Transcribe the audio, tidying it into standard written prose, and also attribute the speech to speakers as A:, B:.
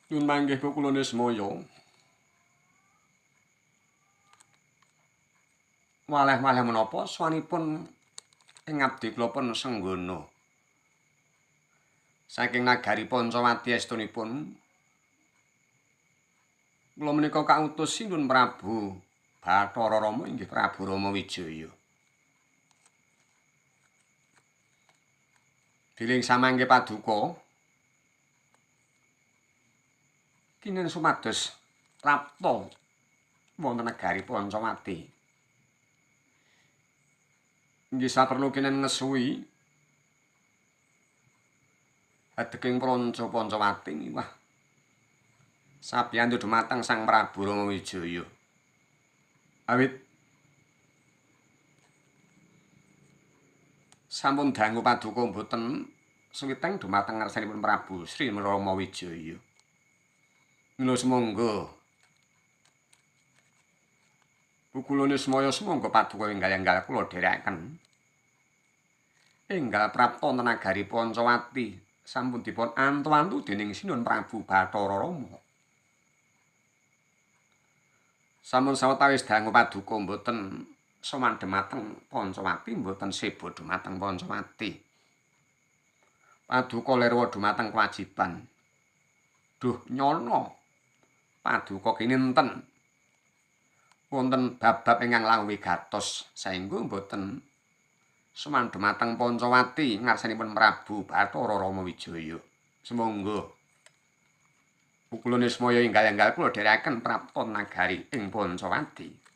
A: Nyuwun manggih kula Nismaya. Waleh-waleh menapa swanipun ing abdi kula pun Senggana. Saking nagari Pancawati estunipun kula menika kautus Sinuwun Prabu Bathara Rama inggih Prabu Rama Wijaya. Deling samangke paduka kinen sumados prapta wonten negari Pancawati. Inggih saperlu kinen ngesuwi adeking pranca Pancawati. Wah, sabiyantu dumateng Sang Prabu Rama Wijaya. Awit sampun dangu paduka mboten suwiteng dumateng ngarsanipun Prabu Sri Rama Wijaya. Mila sumangga Pukulane Nismaya sumangga paduka enggal-enggal kula dherekaken. Enggal prapta nagari Pancawati sampun dipun antu-antu dening Sinuwun Prabu Bathara Rama. Sampun sawetawis dangu paduka mboten sowan dhumateng Pancawati, mboten seba dhumateng Pancawati. Paduka lirwa dhumateng kewajiban. Duh nyono paduka kinenten wonten bab-bab ingkang langkung wigatos saengga mboten sowan dhumateng Pancawati ngarsanipun Prabu Bathara Rama Wijaya. Sumangga Kula Nismaya enggal-enggal kula dherekaken prapta nagari ing Pancawati.